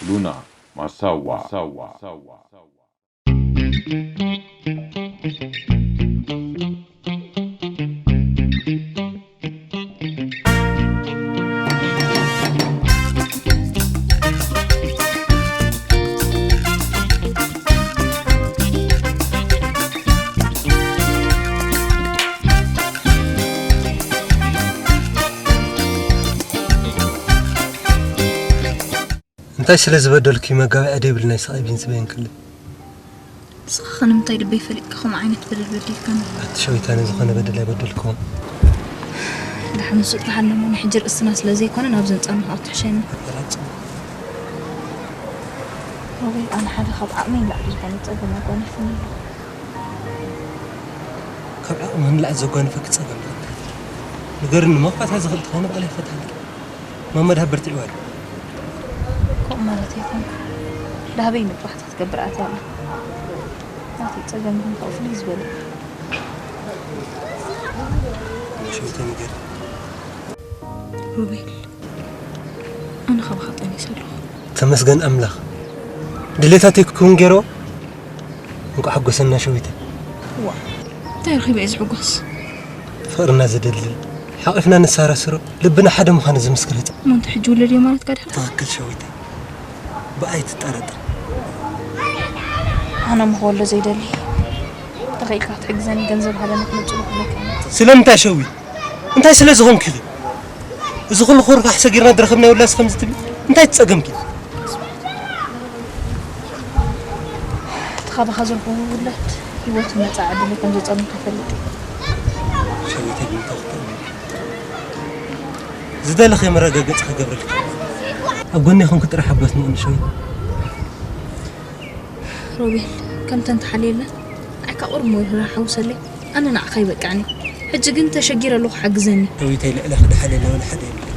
ሉና ማሳዋ። እንታይ ስለ ዝበደልኩ እዩ መጋቢያ ደይብልናይ ስቓይ ቢን ዝበየንክለይ? ንስኻ ኸ ንምንታይ ልበይ ፈሊጥካ ከምኡ ዓይነት በደል በዲልካኒ? ኣቲ ሸዊት፣ ኣነ ዝኾነ በደል ኣይበደልኩኹን። ደሓን ንሱ ጥራሕ ኣለሞ፣ ንሕጂ ርእስና ስለ ዘይኮነ ናብ ዘንጻና ኣብኡ ትሕሸኒ። ሮቤል፣ ኣነ ሓደ ካብ ዓቕመይ ንላዕሊ ዝኾነ ጸገም ኣጓኒፉኒ ኣሎ። ካብ ዓቕምኺ ንላዕሊ ዘጓነፈኪ ጸገም ኣሎ? ንገርኒ እሞ፣ ክፈትሓ ዝኽእል እንተኾይኑ ባዕለይ ክፈትሓ። ማማ ደሃብ በርቲዕዋ ኣሎ። ከምኡ ማለት ኣይኮንኩን። ደሃበይ ንጥባሕታ ክትገብር ኣትያ ኣላ። ናተይ ጸገም ግን ካብኡ ፍልይ ዝበለ እዩ። ሸዊተይ ንገሪ። ሮቤል፣ ኣነ ካባኻ ጠኒሰ ኣለኹ። ተመስገን ኣምላኽ። ድሌታተይ ክውን ገይሮ። እንቋዕ ሓጎሰና ሸዊተይ። ዋ፣ እንታይ ረኺበ እየ ዝሕጎስ? ፍቕርና ዘደልድል፣ ሓቒፍና ነሰራስሮ፣ ልብና ሓደ ምዃኑ ዝምስክር ህጻን። እሞ እንተ ሕጂ ውለድ እየ ማለትካ ድሕር? ትኽክል ሸዊተይ። ብኣይ ትጠራጠር። ኣነ ምኽወሎ ዘይደሊ። ተኽኢልካ ክትሕግዘኒ ገንዘብ ሃበኒ ክምጽእ ክብለካ እየ። ስለምንታይ ሸዊት? እንታይ ስለ ዝኾንኪ ኢኺ? እዚ ኩሉ ክርፋሕ ሰጊርና ዝረኸብናዮ ውላድስ ከምዚ ትብሊ? እንታይ ትጸገምኪ? እቲ ካባኻ ዝረኸቡ ውላድ ህይወትን መጻኢ ዕድለይ ከም ዘጸልምካ እፈልጥ እየ። ሸዊተይ ብምንታይ ክትጠቕሚ? ዝደለኽዮ መረጋገጺ ክገብረልኪ። ኣብ ጎኒ ይኹንኩ ጥራሕ ሓጎስኒ እንሸዊ። ሮቤል፣ ከምተን ተሓልየለን ንዓካ ቁሩብ ምውርራ ሓውሰለይ። ኣነ ንዓኻ ይበቅዕኒ። ሕጂ ግን ተሸጊረ ኣለኹ፣ ሓግዘኒ። ሸዊተይ፣ ልዕለኺ ድሓልየላ ወላ ሓደ የለን።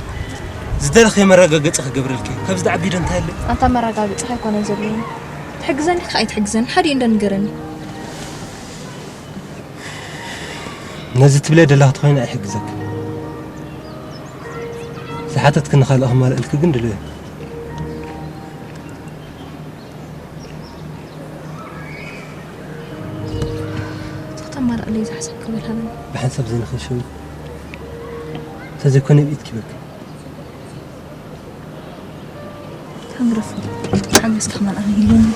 ዝደለኽዮ መረጋገጺ ክገብረልኪ። ካብዚ ዝዓቢ ዶ እንታይ ኣሎ? ኣንታ መረጋገጺ ኣይኮነን ዘድልየኒ። ትሕግዘኒ ከኣ ኣይትሕግዘኒ፣ ሓደ እንዶ ንገረኒ። ነዚ ትብልዮ ደለኺ ተኾይኑ ኣይሕግዘኪ። ዝሓተትክኒ ካልእ ከማልኣልኪ ግን ድሉው እየ። እቲ ክተማርኣለይ ዝሓሰብካ በል ሃበኒ። ብሓንሳብ ዘይንኽእል ሸዊት። እንተዘይኮነ ብኢድኪ በቃ። ተምረፍ ሓገዝካ ከማን ኣነ የለኒ።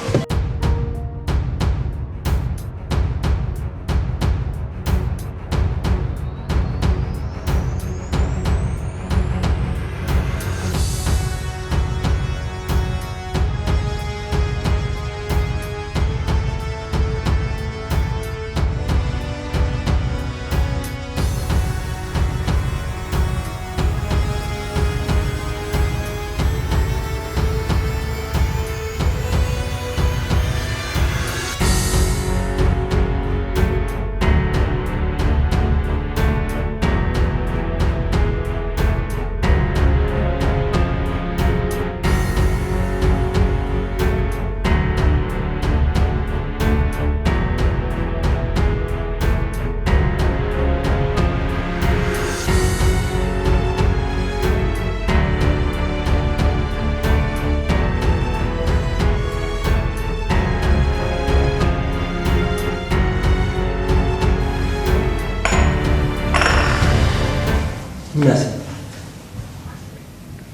ምናሴ፣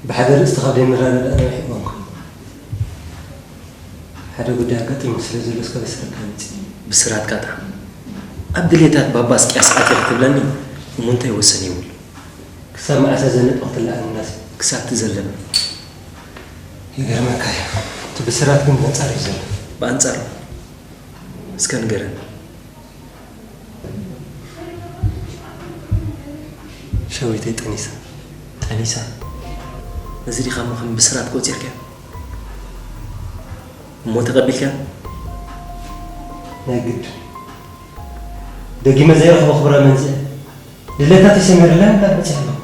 ብሓደ ርእስቲ ካብ ዘይንረዳዳእ ነዊሕ እዋን ኮይኑ። ሓደ ጉዳይ ኣጋጢሙ ስለ ዘሎ እስከ በስራትካ ምጽእ። ብስራትካ ጥዓም። ኣብ ድሌታት ባባ እስቅያስ ኣትየ ክትብለኒ እሞ እንታይ ወሰን ይብሉ? ክሳብ መዓስ እዘን ነጥቢ ክትለዓል ምናሴ? ክሳብ ትዘልለኒ። ይገርመካ እዩ። እቲ ብስራት ግን ብኣንጻር እዩ ዘሎ። ብኣንጻር? እስከ ንገረኒ። ሸዊተይ ጠኒሳ። ጠኒሳ? ነዚ ዲኻ እሞ ከም ብስራት ቆጺርካዮ? እሞ ተቐቢልካዮ? ናይ ግድ። ደጊመ ዘይረኽቦ ክብረ መንጽኤ። ድሌታተይ ሰሚረለይ ምውላድ መጺእ ኣለኹ።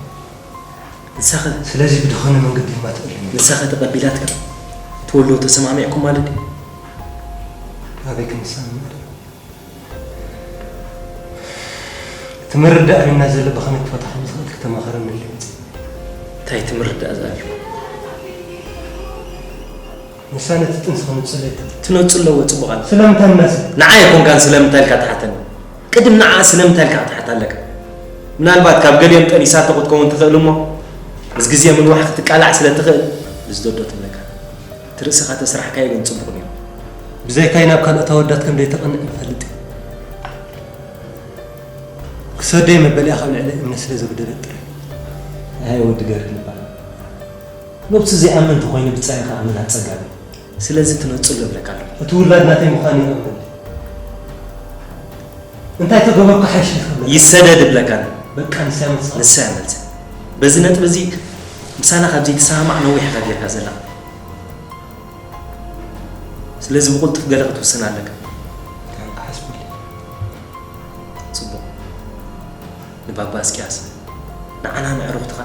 ንሳኸ? ስለዚ ብድኾነ መንገዲ ድማ ትቕልኒ። ንሳኸ ተቐቢላትካ? ትወልዶ ተሰማሚዕኩም ማለት ድዩ? ኣበይ ክንሰማማዕ? እቲ ምርዳእ ኣብና ዘሎ ብኸመይ ክፈትሖ ከም ዝኽእል ተማኸረኒ ኣለይ። እንታይ ትምህርት ደኣ ዝኣልዩ? ንሳ ነቲ ጥንሲ ከነጽሎ ይብል። ትነጽሎ እወ ጽቡቕ ኣሎ። ስለምንታይ ምናሰ? ንዓይ ኣይኮንካን ስለምንታይ ኢልካ ትሓተኒ። ቅድም ንዓ ስለምንታይ ኢልካ ክትሓታ ኣለካ። ምናልባት ካብ ገሊኦም ጠኒሳቶ ክትከውን ትኽእል እሞ ምስ ግዜ ምንዋሕ ክትቃላዕ ስለ ትኽእል ብዝደዶ ትብለካ። እቲ ርእስኻ ተስራሕካዮ ግን ጽቡቕ ነይሩ። ብዘይካይ ናብ ካልኦት ኣወዳት ከም ዘይተቐንእ ይፈልጥ እየ። ክሰደይ መበሊኣ ካብ ልዕሊ እምነት ስለ ዘጉደለት ጥራይ። ኣይ ወዲ ገርህ ልባ። ነብሱ ዘይኣምን እንተኾይኑ ብጻይ ክኣምን ኣጸጋሚ። ስለዚ ትነጽሎ እብለካ ኣለኹ። እቲ ውላድ ናተይ ምዃኑ ይኣምን። እንታይ ተገበርኩ ሓይሽ ትብለካ? ይሰደድ እብለካ ኣለኹ። በቃ ንሳ ይመልሳ። ንሳ ይመልሳ። በዚ ነጥቢ እዚ ምሳና ካብ ዘይትሰማማዕ ነዊሕ ኢኻ ጌርካ ዘለኻ። ስለዚ ብቕልጡፍ ገለ ክትውስን ኣለካ። እንታይ ክሓስበሉ? ጽቡቕ። ንባባ እስቅያስ ንዓና ነዕሩኽትኻ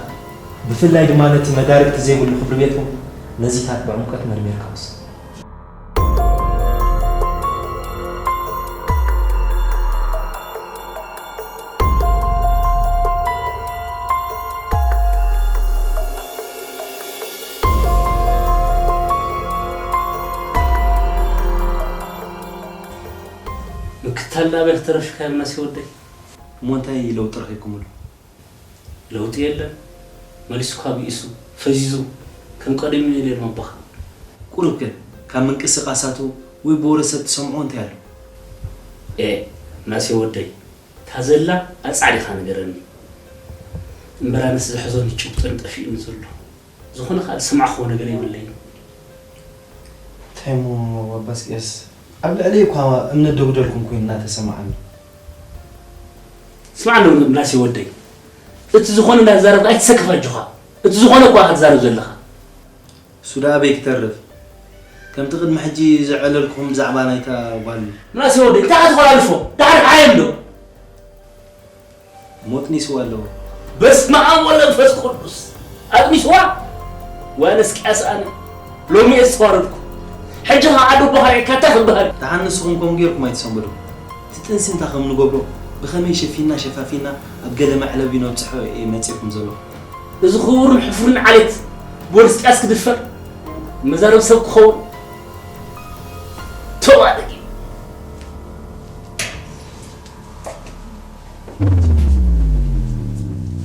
ብፍላይ ድማ ነቲ መዳርግቲ ዘይብሉ ክብሪ ቤትኩም ነዚታት ብዕምቆት መርሚርካ ውስን። ምክታል ናበይ ክተረፍካ ምናሴ ወደይ? እሞ እንታይ ለውጢ ረኺብኩምሉ? ለውጢ የለን። መሊሱ እኳ ብኢሱ፣ ፈዚዙ፣ ከም ቀደሙ እዩ ነይሩ ኣቦኻ። ቁሩብ ከ ካብ ምንቅስቓሳቱ ወይ ብወረ ሰብ ትሰምዖ እንታይ ኣሎ? ኤእ፣ ምናሴ ወደይ፣ እታ ዘላ ኣጻሪኻ ንገረኒ። እምበር ኣነስ ዘሕዞኒ ጭቡጥን ጠፊኡኒ ዘሎ። ዝኾነ ከኣ ዝሰማዕክዎ ነገር የብለይን። እንታይ እሞ ኣባ እስቅያስ፣ ኣብ ልዕለይ እኳ እምነት ደጉደልኩም ኮይኑ እናተሰማዓኒ። ስማዕ ኣሎ ምናሴ ወደይ፣ እቲ ዝኾነ እንዳተዛረብካ ኣይትሰከፍ ኣጆኻ። እቲ ዝኾነ እኳ ኢኻ ትዛረብ ዘለኻ። እሱ ደኣ ኣበይ ክተርፍ፣ ከምቲ ቅድሚ ሕጂ ዘዕለልኩኹም ብዛዕባ ናይታ ጓል። ምናሴ ወደይ፣ እንታይ ኢኻ ተኾላልፎ? ደሓር ዓየም ዶ? ሞት ኒስዋ ኣለዎ። በስመ ኣብ ወወልድ ወመንፈስ ቅዱስ። ኣጥኒስዋ? ዋነ እስቅያስ ኣነ ሎሚ እየ ዝተዋረድኩ። ሕጂ ኸዓ ዓዲ ኣቦኻ ርኢካ እንታይ ክበሃል? ደሓን ንስኹም ከምኡ ጌርኩም ኣይትሰንብዱ። እቲ ጥንሲ እንታይ ከም ንገብሮ ብኸመይ ሸፊንና ሸፋፊንና ኣብ ገለ መዕለቢ ነብጽሖ እየ መጺእኩም ዘለኹ። እዚ ክቡርን ሕፉርን ዓሌት ብወዲ እስቅያስ ክድፈር መዛረቢ ሰብ ክኸውን ተዋደቂ።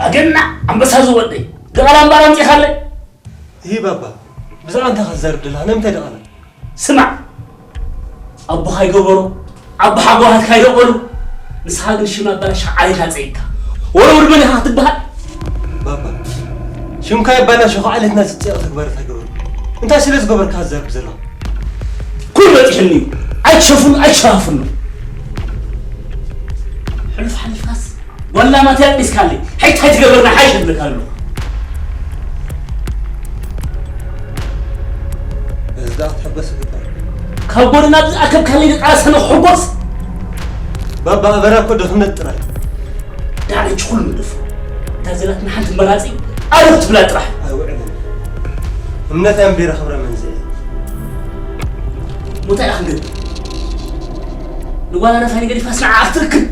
ኣገና ኣንበሳ ዝወደይ፣ ገቓላ እምበኣር ኣምጺኻለይ። እሂ ባባ፣ ብዛዕባ እንታይ ክትዛረብ ደለኻ? ናይ ምንታይ ደቓላ? ስማዕ፣ ኣቦኻ ይገበሮ፣ ኣቦ ሓጎታትካ ይደቐሉ፣ ንስኻ ግን ሽም ኣባላሽኻ ዓሌት ኣጸይካ። ወረውድ መን ኢኻ ክትበሃል? ባባ፣ ሽምካ የባላሸኹ ዓሌትና ዝጸየቕ ተግባራት ኣይገበርኩ። እንታይ ስለ ዝገበርካ ክትዛረብ ዘለኻ? ኩሉ በጺሑኒ እዩ። ኣይትሸፍኑ፣ ኣይትሸፋፍኑ። ሕሉፍ ሓሊፍካስ ጓልና ማትያ ኣጥኒስካለይ። ሕጂ እንታይ ትገብርና ሓይሽ እብለካ ኣለኹ። እዚ ደኣ ክትሕጎስ ይግባእ። ካብ ጎኒ ናብ ዝኣከብካለይ ዝቃለሰኒ ክሕጎስ? ባባ ኣበራ እኮ ድኽነት ጥራይ። ዳዕለ ችኹል ምድፍ። እታ ዘላትና ሓንቲ መራጺ ኣረብ ትብላ ጥራሕ። ኣይውዕልን። እምነት ኣንቢረ ክብረ መንዝኤ። ሞታ ኢኻ ክንገድ። ንጓል ኣረፋይ ገዲፍካስ ንዓኣ ክትርክብ።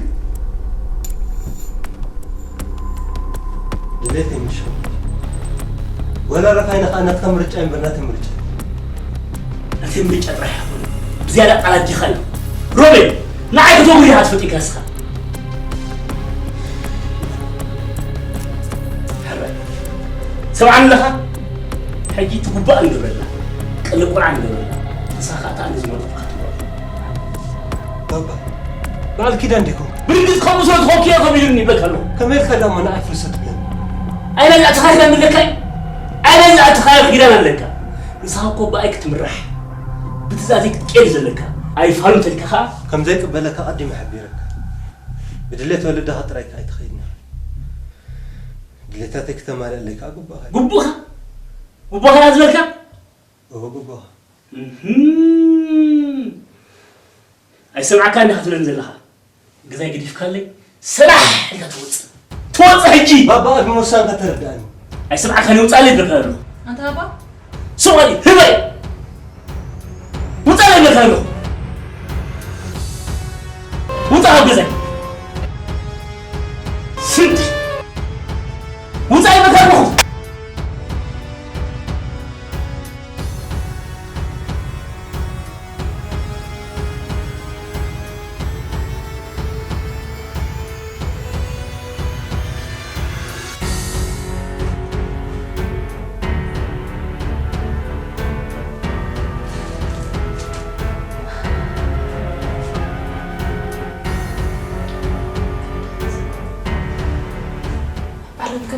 ድሌት የምሻ። ወላ ረፋይና ከኣ ናትካ ምርጫ እምበር ናተይ ምርጫ። ናተይ ምርጫ ጥራሕ ኣይኮነን። ብዝያዳ ቃላት ዲኻ እዩ። ሮቤል፣ ንዓይ ክትወግር ኢኻ ትፈልጥ ኢልካ ንስኻ። ሕራይ። ሰምዓኒ ኣለኻ? ሕጂ እቲ ጉባእ ንገብረላ። ቅልቁዓ ንገብረላ። ንስኻ ከኣ እታ ኣነ ዝመረጥኩኻ ትመርጦ። ባባ፣ በዓል ኪዳን ዲኹም? ብርግጽ ከምኡ ስለ ዝኾንኩ እየ ከቢዱኒ ይብለካ ኣለኹ። ከመይ ኢልካ ደኣ እሞ ንዓይ ፍልሰት ትብለኒ? ኣይ ነዚ ኣተኻኺዳ ኣለካ እዩ። ኣይ ነዚ ኣተኻኺዳ ኣለካ። ንስኻ እኮ ብኣይ ክትምራሕ፣ ብትእዛዘይ ክትቀየድ ዘለካ። ኣይፋሉን ተልካ ኸኣ። ከም ዘይቅበለካ ኣቐዲመ ሓቢረካ። ብድሌት ወለድኻ ጥራይ ከኣ ኣይትኸይድን ኢኻ። ድሌታተይ ክተማልኣለይ ከኣ ግቡእኻ እዩ። ግቡእኻ? ግቡእኻ እያ ዝበልካ? እወ ግቡእኻ። እህም። ኣይሰምዓካን ኢኻ ትብለኒ ዘለኻ። ገዛይ ገዲፍካለይ ስራሕ ኢልካ ትወጽእ። ትወጽእ ሕጂ! ባባ ቅድሚ ውሳንካ ተረድኣኒ። ኣይሰምዓካን እየ ውጻለይ ዝብለካ ዘለኹ። ኣንታ ባባ ስቕ በሊ ህበይ! ውጻለይ ዝብለካ ዘለኹ። ውጻ ካብ ገዛይ። ስንዲ!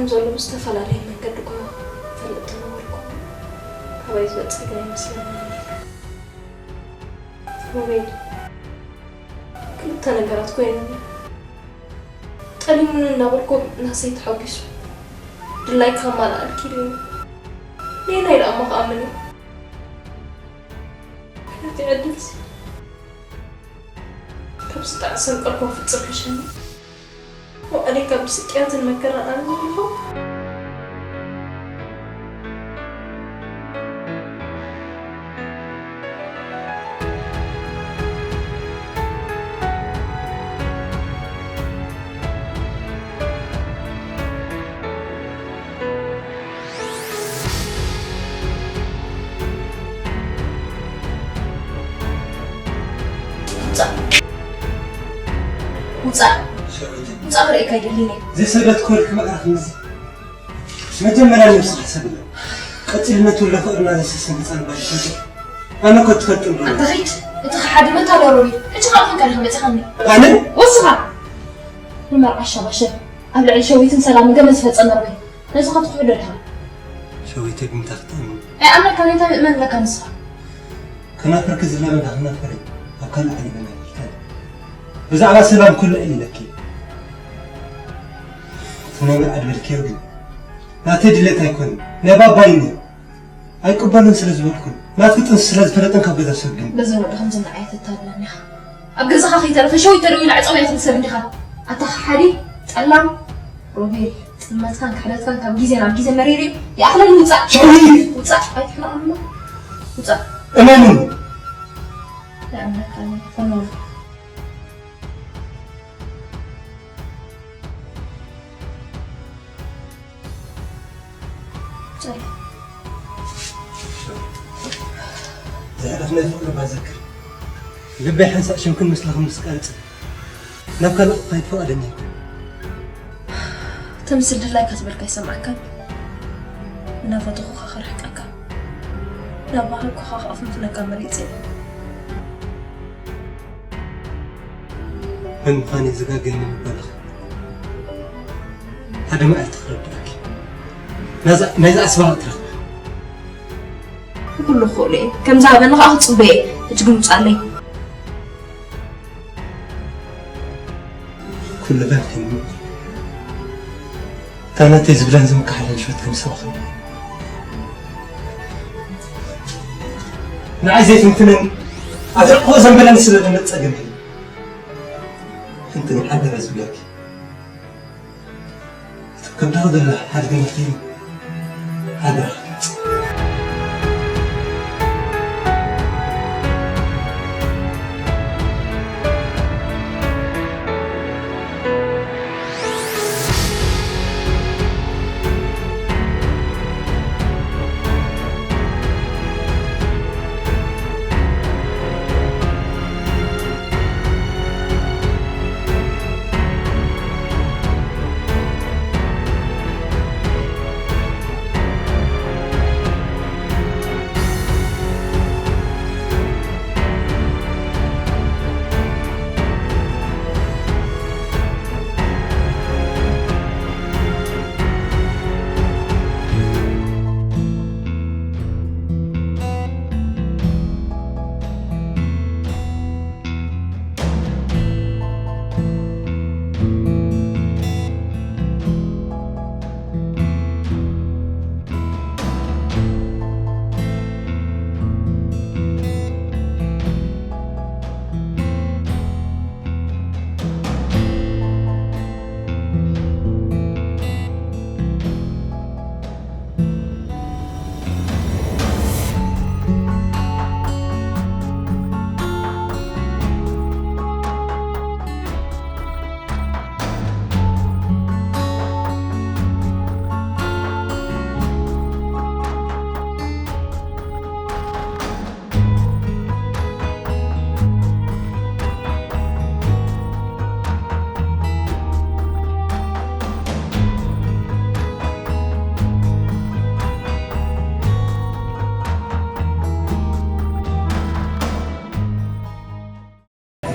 ከም ዘሎ ብዝተፈላለየ መንገዲ እኳ ፈልጥ ተነበርኩ፣ ካባይ ዝበጽሕ ጸጋ ይመስለኒ። ሮቤል፣ ክልተ ነገራት ኮይኑኒ። ጠሊሙኒ እናበልኩ ናሰይ ተሓጒሱ ድላይካ ከማልኣልኪ ኢሉኒ። ነየናይ ደኣ እሞ ክኣምን እዩ? ነቲ ዕድልሲ ካብ ዝተዓሰም ቀልኮ ፍጽም ሕሸኒ። ወኣደይ ካብ ስቅያትን መከራን ኣነ ዘለኹ። ውጻእ። ውጻእ። ውጻእ ክርእየካ ኣይደልን እየ። ዘይሰደድኩ ወርሒ መዕረፍ ምዚ መጀመርያ ነብስኻ ሰብለ። ቀጺሉ ነቲ ውለ ፍቕርና ዘሰሰን ህጻን ጓል ይፈልጦ። ኣነ እኮ ትፈልጥን ዶ? ኣንታ ኺድ፣ እቲ ከሓዲ መታለሮ እዩ። ሕጂ ኻብ ክንካ ዲኻ መጺኻኒ? ኣነ? ወስኻ! ንመርዓ ሸባሸብ ኣብ ልዕሊ ሸዊትን ሰላምን ገመል ዝፈጸመ ርበይ። ነዚ ኸትክሕዶ ዲኻ? ሸዊተይ ብምንታይ ክትኣምን? ኣይኣምነካን፣ እንታይ ምእመን ኣለካ ንስኻ? ከናፍርኪ ዝለመዳ ከናፍረይ ኣብ ካልእ ዓለም ኣይፈልጣን። ብዛዕባ ሰላም ኩሉ እየ ኢለኪ። እቲ ናይ መርዓ ድበልክዮ ግን ናተይ ድሌት ኣይኮነን፣ ናይ ባባይ እዩ። ኣይቅበልን ስለ ዝበልኩን ናትኪ ጥንሲ ስለ ዝፈለጠን ካብ ገዛ ሰግን። በዛ ወዲ ከምዚ ንዓይ ተታልለኒ ኢኻ። ኣብ ገዛኻ ከይተረፈ ሸዊት ተደዊላ ዕጸው እያ ትብል ሰብ እንዲኻ። ኣታ ከሓዲ፣ ጠላም፣ ሮቤል፣ ጥልመትካን ክሕደትካን ካብ ግዜ ናብ ግዜ መሪር እዩ። ይኣኽለኒ፣ ውጻእ። ሸዊት! ውጻእ፣ ኣይትሕነቐኒ እሞ። ውጻእ። እመኑኒ። ይኣምነካ እየ፣ እመኑ። ጸሎ። ዘሕለፍናዮ ፍቕሪ ባዘክር። ልበይ ሓንሳእ ሽምክን ምስልኽን ምስ ቀርጽ ናብ ካልእ ክኸይድ ፍቓደኛ ኣይኮን። ተምስል ድላይካ ትበልካ ኣይሰምዓካን። እናፈተኹኻ ክርሕቀካ፣ እናባህልኩኻ ክኣፍንፍነካ መሪጸ እየ። መን ምዃነይ ዝጋገኒ ምበልኺ፣ ሓደ መዓልቲ ክርድኣኪ። ናይዛ፣ ናይዛ ኣስባብ ትረኽቢ። ኩሉ ክኽእሎ እየ። ከም ዝሃበኒ ከኣ ክጽበዮ እየ። ሕጂ ግን ውጻለይ። ኩሉ በልክኒ። እታ ናተይ ዝብላን ዝምክሓላን ሕይወት ከም ሰበኺ። ንዓይ ዘይፍንፍነኒ፣ ኣብ ሕቆ ዘንበለኒ ስለ ዝመጸ ግን ፍንፍነኒ ሓደራ ዝብለኪ። እቲ ከብድኻ ዘሎ ሓድግና ከይኑ ሓደራ ክትመጽእ።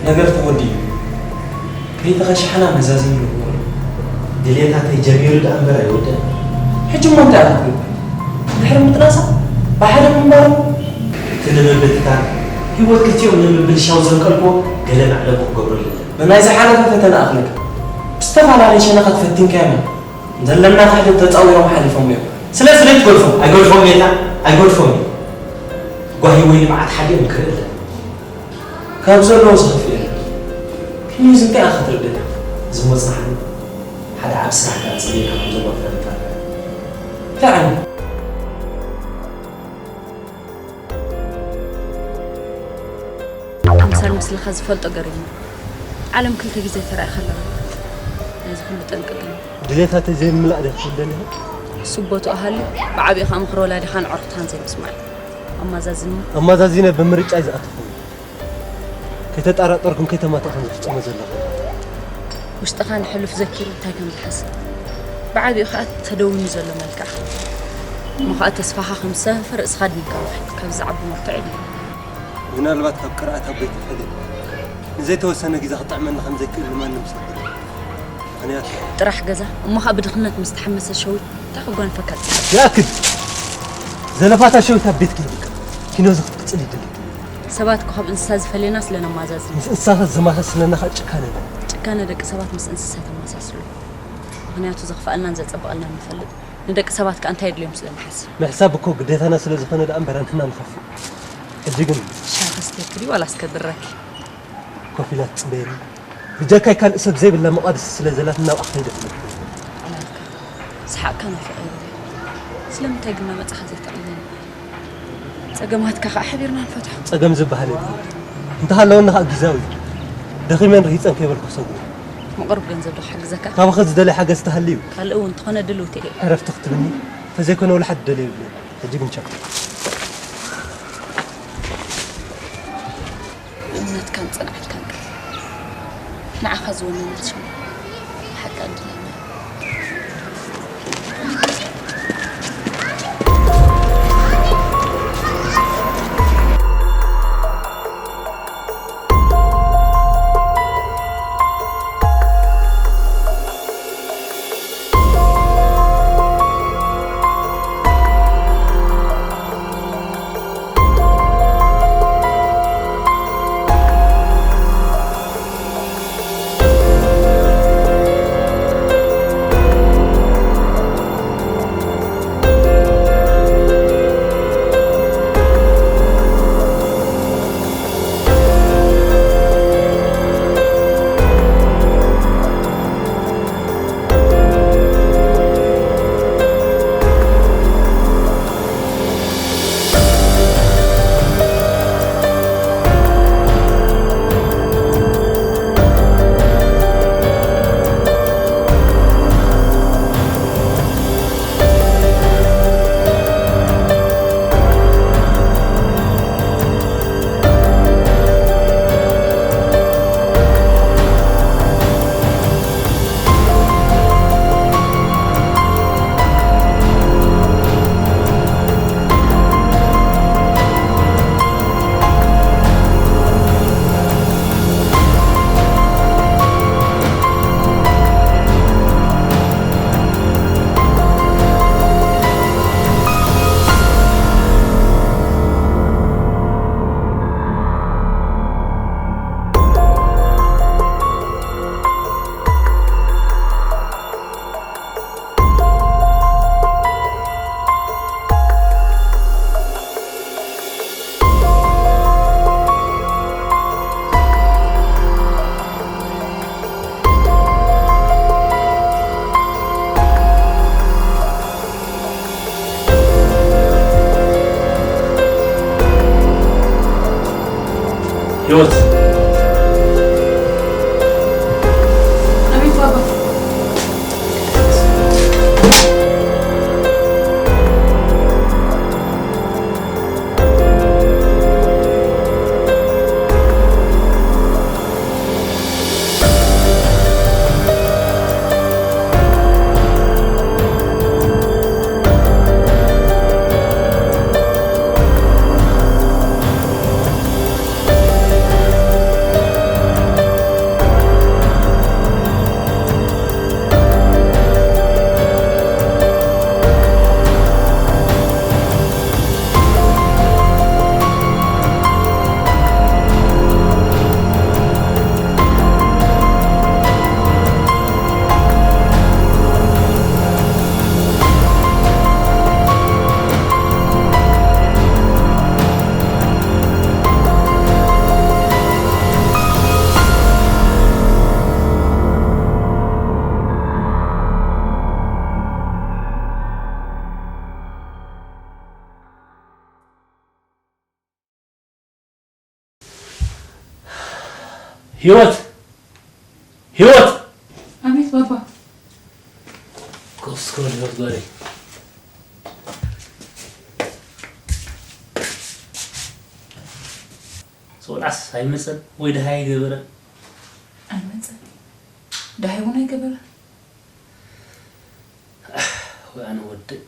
ነገር ተወዲኡ። ከይተኸሻሕና መዛዘሚ ንግበሮ። ድሌታተይ ጀሚሩ ደኣ እምበር ኣይወደን። ሕጂ እሞ እንታይ ኣረኽብኩ? ድሕሪ ምጥናሳ ብሓደ ምንባሮም እቲ ንምብትታን ህይወት ክልቲኦም ንምብልሻው ዘንቀልኩዎ ገለ መዕለቡ ክገብረሉ እየ። ብናይ ዝሓለፈ ፈተና ኣኽለካ ብዝተፈላለየ ሸነኻት ፈቲንካዮም እዮም። ዘለና ክሕደት ተጻዊሮም ሓሊፎም እዮም። ስለዚ ዘይትገድፎም። ኣይገድፎም ጌታ፣ ኣይገድፎም እዩ። ጓሂ ወይ ንብዓት ሓዲኦም ክርኢ ኣለና። ካብ ዘለዎ ዝኸፍእ የለን። ክንዩ ዝንታይ ኢኻ ክትርድእ? እዚ መጽናሕቲ ሓደ ዓቢ ስራሕ ከኣ ጽልኢካ ከም ዘሎ ክፈልጥ ኣለካ። እንታይ ዓይነት? ኣምሳል ምስልኻ ዝፈልጦ ገሪሙ። ዓለም ክልተ ግዜ ተራእያ ከለና ነዚ ኩሉ ጠንቂ ግን ድሌታተይ ዘይምላእ ዲኻ ክትብል ደሊኻ? ስቦቱ ኣሃልዩ ብዓቢኡ ከኣ ምኽሪ ወላዲኻ ንዕሩኽትኻን ዘይምስማዕ እዩ። ኣማዛዝኒ። ኣማዛዚነ ብምርጫይ ዝኣተኹ እዩ። ከይተጠራጠርኩን ከይተማታእኩን ዝፍጽሞ ዘለኹ። ውሽጥኻ ንሕሉፍ ዘኪሩ እንታይ ከም ዝሓስብ፣ ብዓቢኡ ከኣ ተደዊኑ ዘሎ መልክዕኻ። እሞ ኸኣ ተስፋኻ ከም ዝሰፈፈ ርእስኻ ኣድኒንካ ውሕድ። ካብዚ ዝዓቢ መርትዖ የለን። ምናልባት ካብ ቅርኣት ኣቦይ ተፈልየ ንዘይተወሰነ ግዜ ክጥዕመኒ ከም ዘይክእል ንማንም ሰብ ግልጽ። ምኽንያቱ ጥራሕ ገዛ፣ እሞ ኸኣ ብድኽነት ምስ ተሓመሰ ሸዊት እንታይ ክጓንፈካ ትጽዕር? ይኣክል! ዘለፋታ ሸዊት ኣብ ቤትኪ ይብቃ። ኪኖ እዚ ክትቅጽል ይደሊ። ሰባት እኮ ካብ እንስሳ ዝፈልየና ስለ ነማዛዝን። ምስ እንስሳታት ዝመሳስለና ኸኣ ጭካነ እዩ። ጭካነ ደቂ ሰባት ምስ እንስሳ ተመሳስሉ። ምኽንያቱ ዘኽፍኣልናን ዘጸብቐልናን ንፈልጥ። ንደቂ ሰባት ከኣ እንታይ የድልዮም ስለ ንሓስብ። ምሕሳብ እኮ ግዴታና ስለ ዝኾነ ደኣ እምበር ኣንሕና ንኸፍእ። ሕጂ ግን ሻሂ ከስትየኪ ድዩ ዋላስ ከድረኪ? ኮፍ ኢላ ትጽበየኒ። ብጀካይ ካልእ ሰብ ዘይብላ መቓድስቲ ስለ ዘላትና ናብኣ ከይደ ክመልስ። ኣላልካ። ሰሓቕካ ናፊቐ እየ። ስለምንታይ ግን እናመጻኻ ዘይተቕልለኒ? ጸገማትካ ከኣ ሓቢርና ንፈትሖ። ጸገም ዝበሃል የለን። እንተሃለወኒ ከኣ ግዝያዊ እዩ። ደኺመን ርሂጸን ከይበልኩ ክሰጉ። ምቕሩብ ገንዘብ ዶ ክሕግዘካ? ካባኺ ዝደልያ ሓገዝ ተሃልዩ። ካልእ እውን እንተኾነ ድልውቲ እየ። ዕረፍቲ ክትብኒ? እንተዘይኮነ ወላ ሓደ ደልየ የብለይን። ሕጂ ግን ቻው። እምነትካን ጽንዓትካን ግን ንዓኻ ዝወነነት ሽሙ ሓቂ ዕድለኛ። ህይወት። ኣቤት ባባ። ህይወት! ህይወት! ኣቤት ባባ። ኮፍ እስከ በል ህይወት ጓለይ። ሶላስ ኣይመጸን ወይ ደሃይ ኣይገበረን? ኣይመጸን። ደሃይ እውን ኣይገበረን። ወይ ኣነ ወደይ፣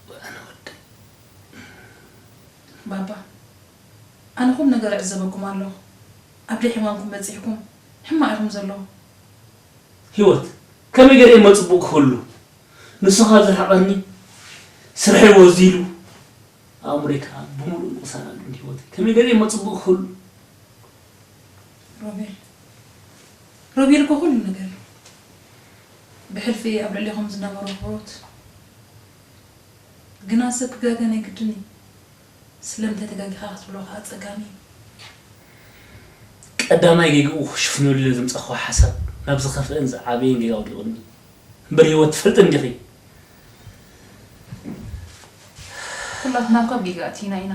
ወይ ኣነ ወደይ። ባባ፣ ኣነ ኹሉ ነገር እዕዘበኩም ኣለኹ። ኣብ ደይ ሕማምኩም በጺሕኩም ሕማቕ ኢኹም ዘለኹ። ህይወት፣ ከመይ ገይረ እየ መጽቡቕ ክህሉ? ንሱ ካብ ዝርሕቐኒ፣ ስርሐይ ወዚሉ፣ ኣእምሮይ ከኣ ብምሉእ ምቕሳን ኣሎ። ህይወት፣ ከመይ ገይረ እየ መጽቡቕ ክህሉ? ሮቤል፣ ሮቤል እኮ ኩሉ ነገር እዩ። ብሕልፊ ኣብ ልዕሌኹም ዝነበሮ ክብሮት ግና ሰብ ክጋገ ናይ ግድን እዩ። ስለምንታይ ተጋጊኻ ክትብሎ ከኣ ጸጋሚ እዩ። ቀዳማይ ጌግኡ ክሽፍነሉ ኢለ ዘምጻእክዎ ሓሳብ ናብ ዝኸፍአን ዝዓበየን ጌጋ ኣውዲቑኒ። እምበር ህይወት ትፈልጥን ዲኺ? ኩላትና እኳ ኣብ ጌጋ ኣቲና ኢና።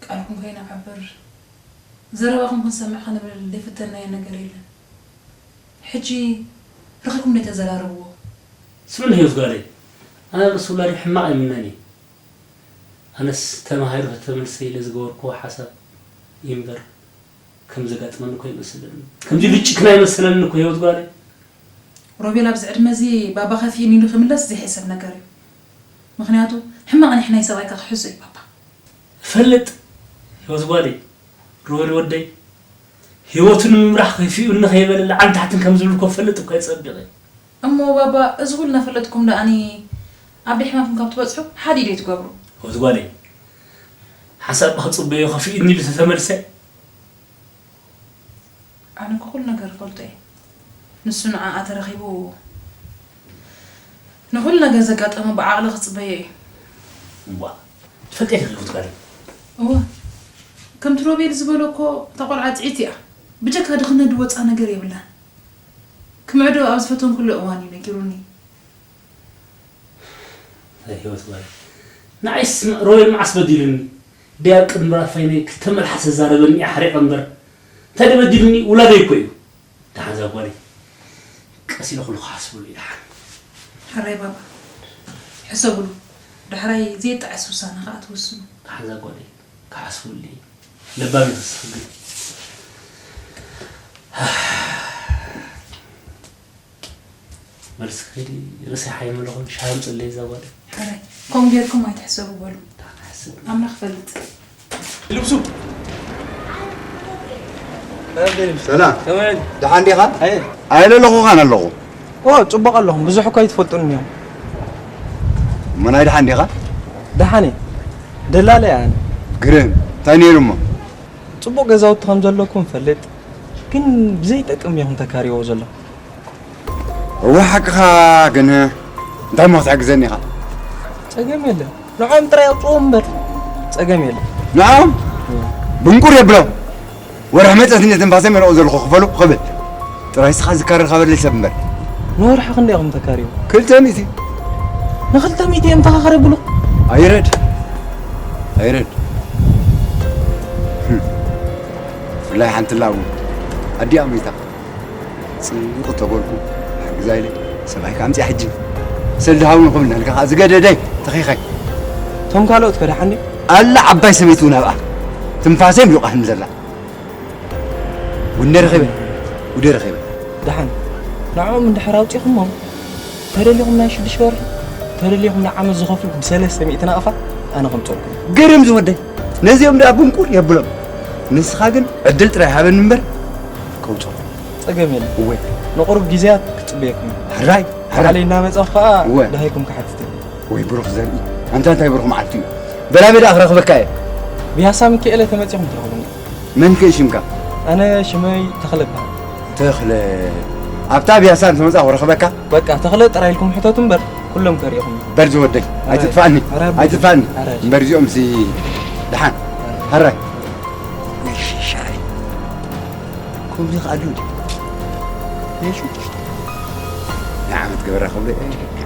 ቃልኩም ከይንዓብር፣ ዘረባኹም ክንሰምዕ ክንብል ዘይፈተንናዮ ነገር የለን። ሕጂ ረኺብኩም ዶ ተዘራርብዎ? ስምዒ ህይወት ጓለይ፣ ኣነ ኣብ ርእሲ ውላደይ ሕማቕ ኣይምነን እየ። ኣነስ ተማሂሩ ተተመልሰ ኢለ ዝገበርክዎ ሓሳብ እዩ እምበር፣ ከም ዘጋጥመኒ እኮ ኣይመሰለኒ። ከምዚ ኢሉ ዝጭክን ኣይመሰለኒ እኮ ህይወት ጓለይ። ሮቤል ኣብዚ ዕድመ እዚ ባባ ከፊእኒ ኢሉ ክምለስ ዘይሕሰብ ነገር እዩ። ምኽንያቱ ሕማቕ ኒሕ ናይ ሰብኣይካ ክሕዞ እዩ ባባ። እፈልጥ ህይወት ጓለይ፣ ሮቤል ወደይ፣ ህይወቱ ንምምራሕ ከፊኡኒ ከይበለ ላዕልን ታሕትን ከም ዝብል እኮ እፈልጥ እኮ እየ ጸቢቐ። እሞ ባባ፣ እዚ ኩሉ እናፈለጥኩም ደኣኒ ኣብ ደይ ሕማምኩም ካብ ትበጽሑ ሓዲኡ ዶ ትገብሩ? ህይወት ጓለይ፣ ሓንሳብ እባ ክጽበዮ ከፊኡኒ ኢሉ ተተመልሰ። ኣነ እኮ ኩሉ ነገር እፈልጦ እየ። ንሱ ንዓኣ ተረኺቡ ንኹሉ ነገር ዘጋጠሞ ብዓቕሊ ክጽበዮ እዩ። እዋ፣ ትፈልጢ ኢኺ ህይወት ጓለይ። እወ፣ ከምቲ ሮቤል ዝበሎ እኮ እታ ቆልዓ ጥዒት እያ። ብጀካ ድኽነት ድወጻ ነገር የብላን። ክምዕዶ ኣብ ዝፈተንኩሉ እዋን እዩ ነጊሩኒ። ኣይ ህይወት ጓለይ፣ ንዓይስ ሮቤል መዓስ በዲሉኒ? ደይ ኣብ ቅድሚ ራፋይነይ ክልተ መልሓስ ዘዛረበኒ እየ ሓሪቐ እምበር፣ እንታይ ደበዲሉኒ? ውላደይ እኮ እዩ። ደሓን እዛ ጓለይ፣ ቀስ ኢለ ኩሉ ክሓስበሉ እዩ ደሓን። ሕራይ ባባ፣ ሕሰብሉ። ዳሕራይ ዘየጣዕስ ውሳነ ከኣ ትውስኑ። ደሓን እዛ ጓለይ፣ ክሓስበሉ እየ። ለባም ኢኺ ንስኺ ግን። መልሲ ከይዲ ርእሲ ሓይመለኹም ሻሂ ኣምፅለይ እዛ ጓለይ። ሕራይ፣ ከምኡ ጌርኩም ኣይትሕሰቡ በሉ። ኣምላኽ ይፈልጥ። ልብሱ። ሰላም። ከመይ? ደሓን ዲኻ? ኣየ። ኣየለ ኣለኹ ኻን ኣለኹ። ኦ፣ ጽቡቕ ኣለኹም። ብዙሕ እኮ ኣይትፈልጡን እዮም። መናይ ደሓን ዲኻ? ደሓን እየ። ደላላ እየ ኣነ። ግርም። እንታይ ነይሩ እሞ? ጽቡቕ ገዛውቲ ከም ዘለኩም እፈልጥ። ግን ብዘይጠቅም እዮም ተካርይዎ ዘለኹም። እወ ሓቅኻ፣ ግን እንታይ እሞ ክትሕግዘኒ ኢኻ? ጸገም የለን። ንዖም ጥራይ ኣውጽኡ እምበር ጸገም የለን። ንዖም? እወ። ብንቁር የብሎም። ወርሒ መጸት እንደ ትንፋሰ መልኦ ዘለኹ ክፈሉ ክብል። ጥራይ ስኻ ዝካረር ካበለይ ሰብ እምበር። ንወርሒ ክንደይ ኢኹም ተካርዩ? ክልተ ሚእቲ። ንክልተ ሚእቲ እዮም ተኻኸረ ብሉ? ኣይረድ። ኣይረድ። ህም። ብፍላይ ሓንቲ ላቡ ኣዲኣ ሚታ። ጽቡቕ ተበልኩ፣ ሓግዛ ኢለ፣ ሰብኣይካ ኣምጺኣ ሕጂ። ሰልዲ ሃቡኒ ክብል ናልካ ከኣ ዝገደደይ፣ ተኺኸይ። እቶም ካልኦት ከ ደሓን ድዮም? ኣላ ዓባይ ሰበይቲ እውን ኣብኣ። ትንፋሰይ ምሉእ ቃህኒ ዘላ። ውነ ረኺበ፣ ውደ ረኺበ። ደሓን፣ ንዕኦም እንድሕር ኣውጺኹሞም፣ ተደሊኹም ናይ ሽዱሽተ ወርሒ፣ ተደሊኹም ናይ ዓመት ዝኸፍሉ ብሰለስተ ሚእቲ ናቕፋ ኣነ ከምጽኣልኩም። ግርም ዝወደይ፣ ነዚኦም ደኣ ብንቁር የብሎም። ንስኻ ግን ዕድል ጥራይ ሃበኒ እምበር፣ ከውጽኦ። ጸገም የለን። እወ። ንቁሩብ ግዜያት ክጽበየኩም እየ። ሕራይ፣ ሕራይ። ባዕለይ እናመጻኹ ከኣ እወ። ደሃይኩም ክሓትት እየ። ወይ ብሩኽ ዘርኢ። ኣንታ እንታይ ብሩኽ መዓልቲ እዩ። በላበ ደኣ ክረኽበካ እየ። ብያሳ ሚካኤለ ተመጺኹም ትረኽቡኒ። መን ከ ሽምካ? ኣነ ሽመይ ተኽለ እበሃል። ተኽለ። ኣብታ ብያሳ እንተመጻኹ ክረኽበካ? በቃ ተኽለ ጥራይ ኢልኩም ሕተቱ እምበር ኩሎም ከርእኹም። በል ዝወደይ፣ ኣረ፣ ኣይትጥፋእኒ፣ ኣረ፣ ኣይትጥፋእኒ። ኣረ። እምበር እዚኦምሲ ደሓን። ኣረ። ሕራይ። እሺ፣ ሻይ። ከምዚ ከ ኣሎ ድዩ? ናይ ሽዱሽተ። ናይ ዓመት ገበራ ክብሎ እየ።